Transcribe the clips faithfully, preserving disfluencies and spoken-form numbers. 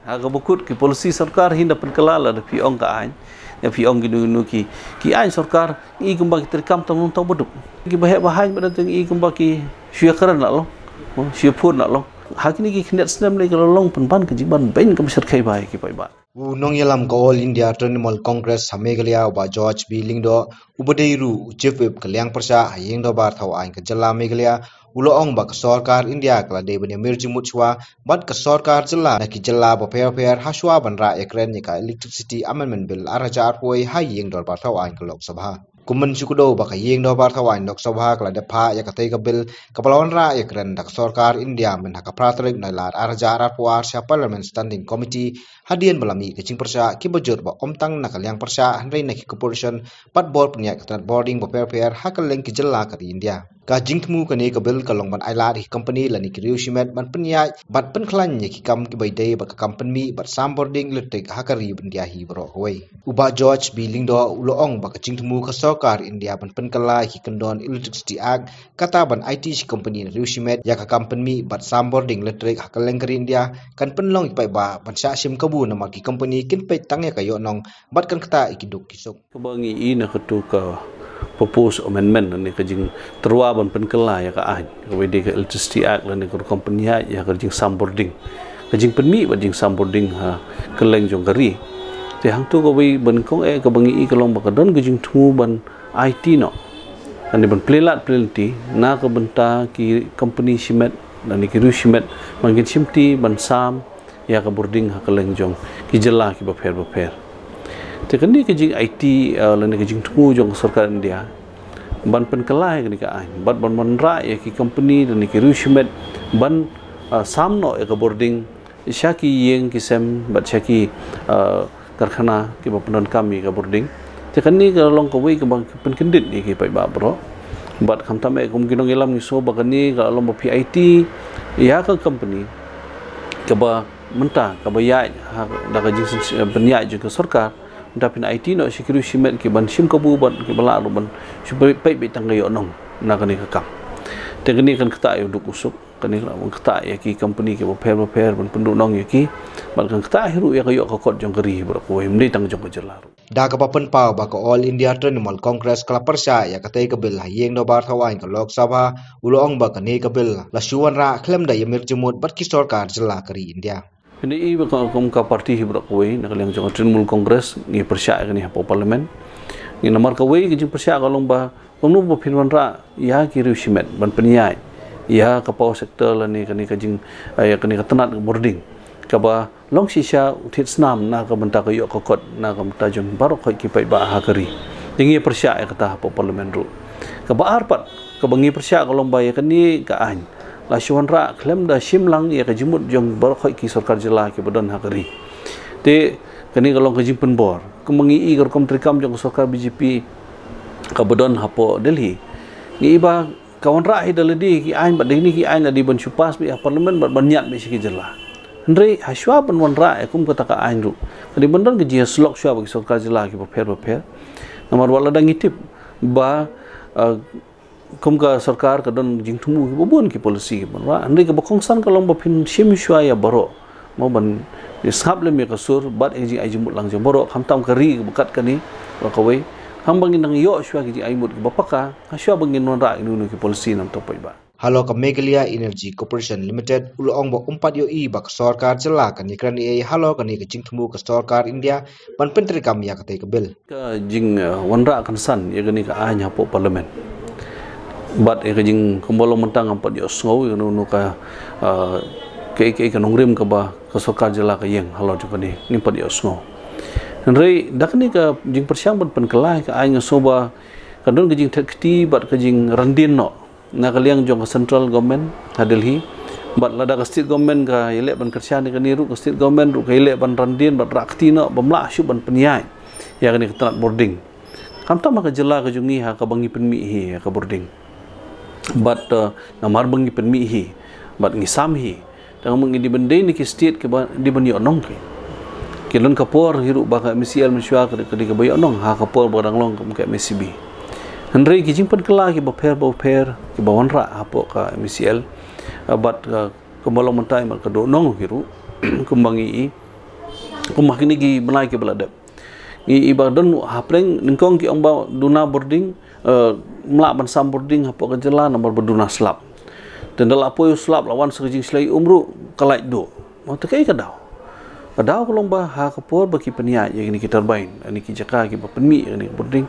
Ha kaba kut ki policy sorkar hi da pynkylla lada phi ong ka aiñ, ïa phi ong kino kino ki, ki aiñ sorkar, ngi kumba ki treikam tam nong tau baduk. Kiba heh ba haiñ ba da teng ngi kumba ki shu ïakren la long, shu ïaphone la long. Ha kine ki khyndiat snem lei ka la long pynban ka jingban beiñ kaba shyrkhei bha ïa ki paidbah. U nongïalam ka All India Trinamool Congress ha Meghalaya, u Bah George B Lyngdoh, uba dei ruh u Chief Whip ka liang pyrshah ha ïing dorbar thaw aiñ ka jylla Meghalaya, u la ong ba ka sorkar India ka la dei ban ïamir jingmut shuwa bad ka sorkar jylla na ki jylla bapher bapher ha shuwa ban rah ïakren ïa ka Electricity Amendment Bill ar hajar arphew wei ha ïing dorbar thaw aiñ ka Lok Sabha. Kumba shu kdew ba ka ïing dorbar thaw aiñ Lok Sabha ka la dep phah ïa katei ka bill kaba la wanrah ïakren da ka sorkar India myn ha ka phra tarik Nailar ar hajar arphew ar sha Parliament Standing Committee, hadien ba la mih ka jingpyrshah kiba jur ba ym tang na ka liang pyrshah hynrei na ki corporation bad bor pynïaid ka tnat bording bapher bapher ha kylleng ki jylla ka ri India. Ka jingthmu kane ka bill ka long ban ailad ïa ki company lane ki riew shimet ban pynïaid bad pynkhlaiñ ïa ki kam kiba ïadei bad ka kam pynmih bad sam bording elektrik ha ka ri India hi baroh kawei. U Bah George B Lyngdoh u la ong ba ka jingthmu ka sorkar India ban pynkylla ïa ki kyndon Electricity Act, kata ban aiti sha ki company na riew shimet ïa ka kam pynmih bad sam bording elektrik ha kylleng ka ri India, kan pynlong ïa ki paidbah ban shah shim kabu namar ki company kin peit tang ïa ka ïoh nong bad kan ktah ïa ki duk ki suk. Kaba ngi ïohi na katu ka proposed amendment lane ka jingtyrwa ban pynkylla ïa ka aiñ, kaba ïadei ka Electricity Act lane ka rukom pynïaid ïa ka jingsam bording, ka jingpynmih bad jingsam bording ha kylleng jong ka ri. Te hangtu kawei ba nyngkong eh kaba ngi ïohi ka long ba ka don ka jingthmu ban aiti noh lane ban plie lad plie lynti na ka bynta ki company shimet lane ki riew shimet ban kin shimti ban sam ïa ka bording ha kylleng jong ki jylla kiba pher bapher. Te kane ka jingaiti, eh, lane ka jingthmu jong ka sorkar India ban pynkylla ïa kane ka aiñ bad ban wanrah ïa ki company lane ki riew shimet ban, eh, sam noh ïa ka bording sha ki ïing ki sem bad sha ki, eh, karkhana kiba pyndonkam ïa ka bording. Te kane ka long kawei kaba pynkyndit ïa ki paidbah baroh. Bad khamtam eh kum ki nongïalam ngi sngew ba kane ka long ba phi aiti ïa ka company kaba mynta kaba ïaid ha da ka jingpynïaid jong ka sorkar, mynta phin aiti noh sha ki riew shimet ki ban shim kabu bad kiba lah ruh ban shu peit beit tang ka ïoh nong na kane ka kam. Te kane kan ktah ïa u duk u suk, kane kan ktah ïa ki company kiba pher bapher ban pynduh nong ïa ki bad kan ktah hi ruh ïa ka ïoh ka kot jong ka ri baroh kawei, ym dei tang jong ka jylla ruh. Da kaba pynpaw ba ka All India Trinamool Congress ka la pyrshah ïa katei ka bill ha ïing dorbar thaw aiñ ka Lok Sabha, u la ong ba kane ka bill la shu wanrah khlem da ïamir jingmut bad ki sorkar jylla ka ri India. Phin ïohi ba ka, kum ka party hi baroh kawei na ka liang jong ka Trinamool Congress ngi pyrshah ïa kane hapoh Parliament. Ngi namar kawei ka jingpyrshah ka long ba kumno ba phin wanrah ïa ki riew shimet ban pynïaid ïa ka power sector lane kane ka jing, eh, ïa kane ka tnat ka bording kaba long shisha u thied snam na ka bynta ka ïoh ka kot na ka bynta jong baroh khoit ki paidbah ha ka ri. Te ngi pyrshah ïa kata hapoh Parliament ruh. Kaba ar pat kaba ngi pyrshah ka long ba ïa kane ka aiñ la shu wanrah khlem da shim lang ïa ka jingmut jong baroh khoit ki sorkar jylla kiba don ha ka ri. Te kane ka long ka jingpynbor. Kumba ngi ïohi ka rukom treikam jong ka sorkar B J P kaba don hapoh Delhi, ngi ïohi ba ka wanrah hi da lade ki aiñ bad da kine ki aiñ la dei ban shu pass beit ha Parliament bad ban ñiad beit sha ki jylla. Hynrei ha shuwa ban wanrah ïa kum kata ka aiñ ruh ka dei ban don ka jingïasyllok shuwa bad ki sorkar jylla kiba pher bapher. Namar wat lada ngi tip ba, eh, kum ka sorkar ka don jingthmu kiba bun ki policy kiba wanrah. Hynrei kaba kongsan ka long ba phin shim shuwa ïa baroh. Mo ban sngap lem ïa ka sur bad ïa ka jingai jingmut lang jong baroh, khamtam ka ri kaba kat kane baroh kawei. Haba ngin nang ïoh shuwa ki jingai jingmut kiba paka ha shuwa ba ngin wanrah ïa kino kino ki policy namar to paidbah. Halor ka Meghalaya Energy Corporation Limited, u la ong ba um pat ïohi ba ka sorkar jylla kan ïakren ei ei halor kane ka jingthmu ka sorkar India ban pyntreikam ïa katei ka bill. Ka jing, eh, wanrah kynsan ïa kane ka aiñ hapoh Parliament. Bad ïa ka jing kumba long mynta ngam pat ïohsngew ïa kano kano ka, eh, kaei kaei ka nongrim kaba ka sorkar jylla ka ïeng halor jong kane, ngim pat ïohsngew. Hynrei da kane ka jingpyrshang ban pynkylla ïa ka aiñ nga sngew ba ka don ka jingthet kti bad ka jingrandien noh na ka liang jong ka central government ha Delhi. Bad lada ka state government ka ïaleh ban kyrshan ïa kane ruh, ka state government ruh ka ïaleh ban randien bad rah kti noh bym lah shuh ban pynïaid ïa kane ka tnat bording. Khamtam ha ka jylla ka jong ngi ha kaba ngi pynmih hi ïa ka bording. Bad, eh, namar ba ngi pynmih hi bad ngi sam hi, tang ba ngi dei ban dei na ki state kiba dei ban ïoh nong ki. Ki don ka por hi ruh ba ka M C L mynshuwa ka dei, ka dei kaba ïoh nong ha ka por ba dang long kum ka M C B. Hynrei ki jingpynkylla kiba pher bapher kiba wanrah hapoh ka M C L, eh, bad ka kumba long mynta ïa mat ka doh nong hi ruh kumba ngi ïohi. Kum ha kine ki bnai ki ba la dep, i, i ba don hapdeng nyngkong ki ong ba duna bording, eh, mlah ban sam bording hapoh ka jylla namar ba duna slap. Te ynda la poi u slap la wan sa ka jingshlei um ruh ka lait duh. Mo, te kaei ka daw? Ka daw ka long ba ha ka por ba ki pynïaid ïa kine ki turbine, ïa kine ki jaka ki ba pynmih ïa kine ki bording,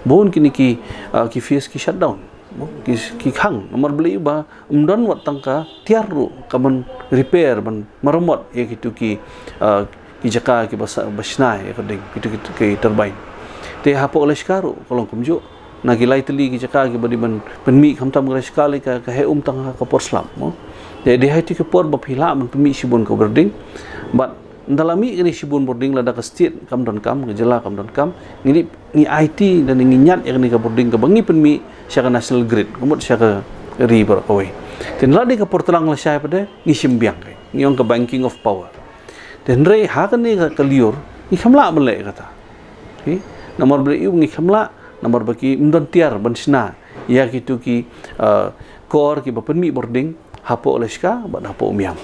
bun kine ki, ah, ki phase ki shutdown. Mo, ki, ki khang namar balei? Ba ym don wat tang ka tiar ruh ka ban repair, ban maramot ïa kitu ki, ah, ki jaka ki ba sa, ba shna ïa ka ding, kitu, kitu ki turbine. Te hapoh Lashkar ruh ka long kumjuh. Na ki lai tylli ki jaka ki ba dei ban pynmih, khamtam ka Lashkar lei ka, ka heh um tang ha ka por slap, mo. Te dei ha itu ki por ba phi lah ban pynmih shibun ka bording. Bad ynda la mih kane shibun bording, lada ka state kam donkam, ka jylla kam donkam, ngi dei, ngi aiti, lane ngi ñiad ïa kane ka bording ka ba ngi pynmih sha ka national grid, ka mut sha ka ri baroh kawei. Te ynda la dei ka por tlang lashai pat de, ngi shim biang, ka ngi ong ka banking of power. Te hynrei ha kane ka, ka lyiur ngi khlem lah ban leh kata. Okay? Namar balei ngi khlem lah? Namar ba kim don tiar ban shna ïa kitu ki, ah, kor ki ba pynmih bording hapoh Lashkar bad hapoh Umiam.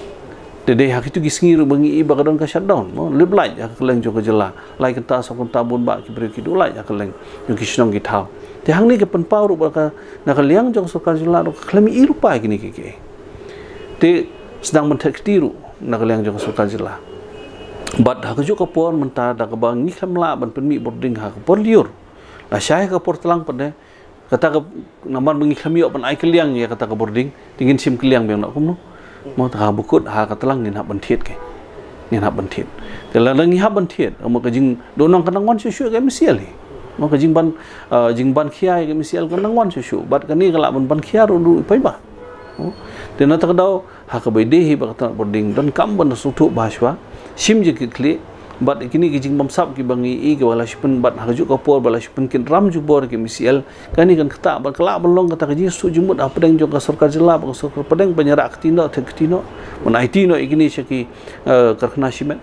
Te dei ha kitu ki sngi ruh ba ngi i ba ka don ka shutdown, mo, lip light ha ka kylleng jong ka jylla. Lai kynta saw kynta bun bah ki briew ki duh light ha ka kylleng jong ki shnong ki thaw. Te hangne ka pynpaw ruh ba ka, na ka liang jong ka sorkar jylla ruh ka khlem i lypa ïa kine kiei kiei. Te sdang ban theh kti ruh na ka liang jong ka sorkar jylla. Bad ha kajuh ka por mynta, da kaba ngi khlem lah ban pynmih bording ha ka por lyiur, lashai ka por tlang pat de, kata ka, namar ba ngi khlem ïoh ban ai kylliang ïa kata ka bording, te ngin shim kylliang biang noh kumno? Mo, te ha bakut ha ka tlang ngin hap ban thied, ka ngin hap ban thied. Te lada ngi hap ban thied, mo, ka jingduhnong ka nang wan shuh shuh ka M C L hi. Mo, ka jingban, ah, jingban khia ïa ka M C L ka nang wan shuh shuh. Bad kane ka lah ban ban khia ruh ruh i paidbah. Mo, te na kata ka daw, ha kaba ïadei hi bad ka tnat bording, donkam ban sngewthuh bha shuwa, shim jingkitkhlieh. Bad kine ki jingbamsap ki ba ngi i ki ba la shu pyn, bad ha kajuh ka por ba la shu pynkit ram jubor ïa ka M C L, kane kan ktah bad ka lah ban long kata ka jingsuk jingmut hapdeng jong ka sorkar jylla bad ka sorkar pdeng ban ïarah kti noh, theh kti noh, ban aiti noh ïa kine sha ki, eh, karkhana shimet.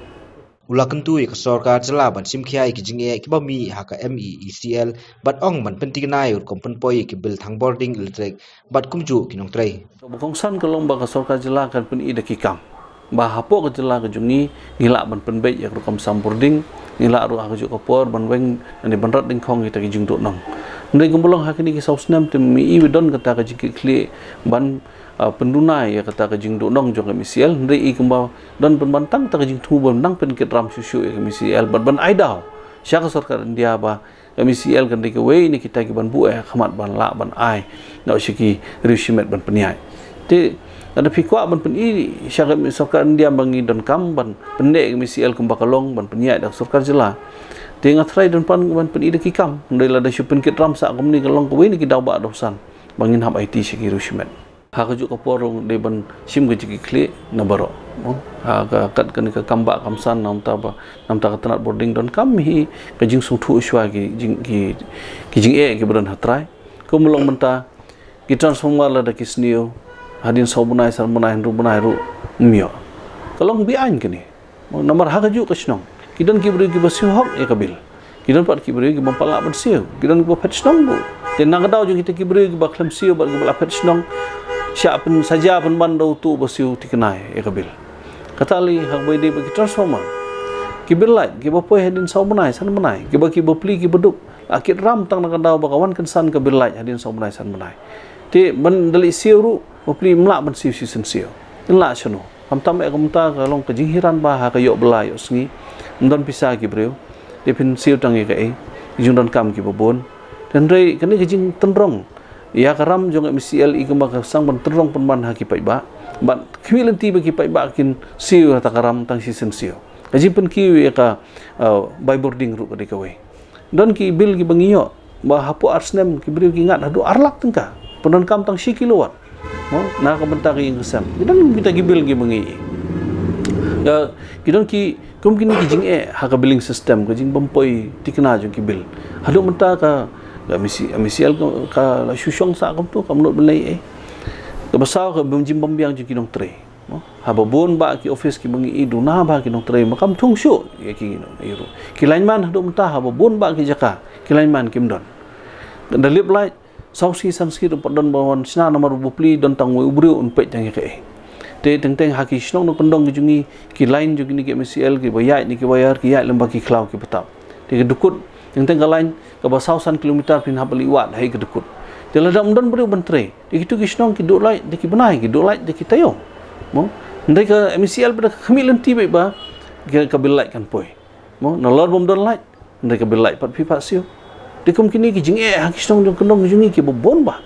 U la kyntu ïa ka sorkar jylla ban shim khia ïa ki jingeh ki ba mih ha ka M E E C L bad ong ban pynthikna ïa u rukom pynpoi ïa ki bill thang bording electric bad kumjuh ki nongtrei. Ba kongsan ka long ba ka sorkar jylla kan pyni da ki kam. Ba hapoh ka jylla ka jong ngi, ngi lah ban pynbeit ïa ka rukom sam bording, ngi lah ruh ha kajuh ka por ban weng, ne ban rat dyngkhong ïa kita ki jingduhnong. Hynrei kumba long ha kine ki saw snem te ym i ba don kata ka jingkitkhlieh ban, ah, pynduna ïa kata ka jingduhnong jong ka M E C L, hynrei i kumba don pynban tang kata ka jingthmu ban nang pynkit ram shuh shuh ïa ka M E C L, ban, ban ai daw sha ka sorkar India ba ka M E C L kan dei kawei na kita ki ban buh ïa ka khmat ban lah ban ai noh sha ki riew shimet ban pynïaid. Te lada phi kwah ban pyni sha ka sorkar India ba ngi donkam ban pynneh ka M E C L kumba ka long ban pynïaid da ka sorkar jylla, te nga tharai don pan ban pyni da ki kam. Hynrei lada shu pynkit ram sah kumne ka long kawei na ki daw bah daw san ba ngin hap aiti sha ki riew shimet. Ha kajuh ka por ruh dei ban shim ka jingkitkhlieh na baroh. Ha ka kat kane ka kam bah kam san, namar ba, namar ka tnat bording donkam hi ka jingsngewthuh shuwa ki jing, ki, ki jingeh ki ba don ha trai. Kumba long mynta, ki transformer lada ki sniew, hadien saw bnai, san bnai, hynriew bnai ruh ym ïoh. Ka long be-aiñ kane. Namar ha kajuh ka shnong ki don ki briew ki ba siew hok ïa ka bill. Ki don pat ki briew ki bym pat lah ban siew, ki don ki ba phet shnong ruh. Te na ka daw jong kita ki briew ki ba khlem siew bad ki ba la phet shnong, shah pyn, sa ja pynban da uto uba siew thikna ïa ka bill. Kata lei ha kaba ïadei bad ki transformer, ki bill light ki ba poi hadien saw bnai, san bnai, ki ba, ki bapli ki baduk, la kit ram tang na ka daw ba ka wan kynsan ka bill light hadien saw bnai, san bnai. Te ban da leit siew ruh, bapli ym lah ban siew shisien siew. Ym lah shano. Khamtam eh kumta ka long ka jinghiar ba ha ka ïoh bylla ïoh sngi ym don pisa ki briew. Te phin siew tang ïa kaei? Ki jingdonkam ki ba bun. Hynrei kane ka jingtynrong ïa ka ram jong M E C L i kumba ka sdang ban tynrong pynban ha ki paidbah. Bad khmih lynti ba ki paidbah kin siew ïa kata ka ram tang shisien siew. Ka jingpynkiew ïa ka, uh, bai bording ruh ka dei kawei. Don ki bill ki ba ngi ïoh ba hapoh ar snem ki briew ki ngat haduh ar lak tyngka, pyndonkam tang shi kilowatt. Mo, na ka bynta ka ïing ka sem. Ki don kita ki bill ki ba ngi ïoh. Ki don ki, kum kine ki jingeh ha ka billing system, ka jingbym poi thikna jong ki bill. Haduh mynta ka, ka M E C, M E C L ka, ka la shu shong sah kumto, kam nud ban leh ei. Kaba saw ka bym, jingbym biang jong ki nongtrei. Mo, haba bun bah ki office ki ba ngi i duna bah ki nongtrei, ma kam thung shuh ïa ki, ïa ruh. Ki lineman haduh mynta haba bun bah ki jaka, ki lineman kim don. Da lip light, saw sngi san sngi ruh pat don ba wan shna namar ba bapli don tang wei u briew un peit tang ïa kaei. Te teng teng ha ki shnong nongkyndong ki jong ngi, ki line jong kine ki M C L, ki ba ïaid ne ki wire, ki ïaid lem bad ki khlaw ki ba tap. Te ka dkut, teng teng ka line kaba saw san kilometer phin hap leit wad ha ka dkut. Te lada ym don briew ban trei, te kitu ki shnong ki duh light da ki bnai, ki duh light da ki taïew. Mo? Hynrei ka M C L pat da ka khmih lynti beit ba ka, ka bill light kan poi. Mo, nalor bym don light, hynrei ka bill light pat phi pat siew. Te kum kine ki jingeh ha ki shnong jong kyndong jong ngi ki ba bun bha.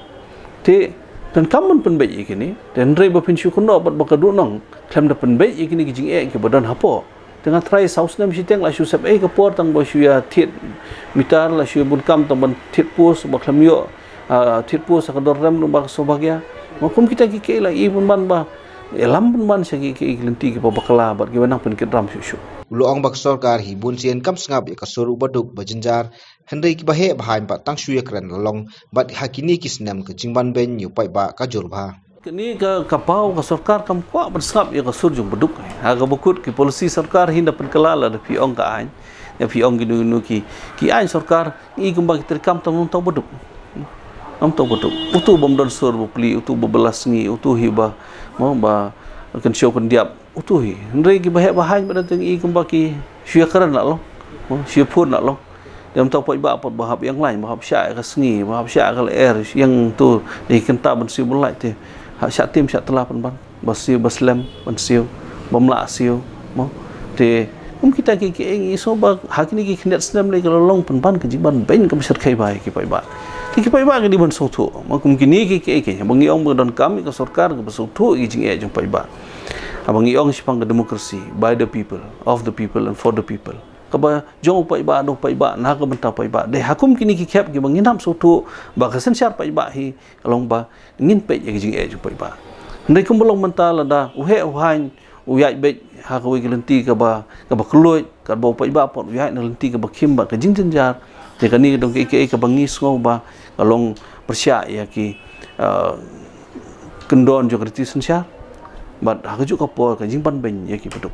Te donkam ban pynbeit ïa kine, te hynrei ba phin shu kynnoh bad ba ka duh nong khlem da pynbeit ïa kine ki jingeh ki ba don hapoh. Te nga trai saw snem shiteng la shu sep ei ka por tang ba shu ïa thied meter, la shu ïa bun kam tang ban thied post ba khlem ïoh, ah, thied post ha ka dor rem ruh ba ka sngewbha ïa. Mo, kum kita ki, ki la i pynban ba ïalam pynban sha ki, ki, ki lynti ki ba bakla bad ki ba nang pynkit ram shuh shuh. U la ong ba ka sorkar hi bun sien kam sngap ïa ka sur u baduk ba jynjar, hynrei ki ba heh ba haiñ pat tang shu ïakren la long bad ha kine ki snem ka jingban beiñ ïa u paidbah ka jur bha. Kane ka, ka paw ka sorkar kam kwah ban sngap ïa ka sur jong baduk. Ha kaba kut ki policy sorkar hi da pynkylla lada phi ong ka aiñ, ïa phi ong kino kino ki, ki aiñ sorkar, i kumba ki treikam tam ym tau baduk. Ym tau baduk. Utu bym don sur bapli, utu ba bylla sngi, utu hi ba, mo, ba kynshew kyndiap, utu hi. Hynrei ki ba heh ba haiñ ba da teng i kumba ki shu ïakren na long, mo, shu ïaphun na long. Te ym tau paidbah pat ba hap ïeng lain, ba hap shah ïa ka sngi, ba hap shah ïa ka lyer, ïeng tu, dei kynta ban siew ban lait te. Ha shah tim shah tla pynban. Ba siew ba slem ban siew, bym lah siew, mo. Te kum kita ki, ki ïeng i so ba ha kine ki khyndiat snem lei ka la long pynban ka jingban beiñ kaba shyrkhei bha ïa ki paidbah. Te ki paidbah ki dei ban sngewthuh, mo, kum kine ki, ki, ki, ba ngi ong ba donkam ïa ka sorkar kaba sngewthuh ïa ki jingeh jong paidbah. Haba ngi ong shaphang ka democracy, by the people, of the people and for the people. Kaba jong u paidbah, da u paidbah, na ka bynta paidbah. Dei ha kum kine ki khep ki ba ngin hap sngewthuh ba ka synshar paidbah hi ka long ba ngin peit ïa ka jingeh jong paidbah. Hynrei kumba long mynta lada u heh u haiñ u ïaid beit ha kawei ka lynti kaba, kaba kylluid, katba u paidbah pat u ïaid na lynti kaba khim bad ka jingjynjar. Te kane ka dei ka, ka, kaba ngi sngew ba ka long pyrshah ïa ki, ah, kyndon jong ka riti synshar. Bad ha kajuh ka por ka jingban beiñ ïa ki baduk.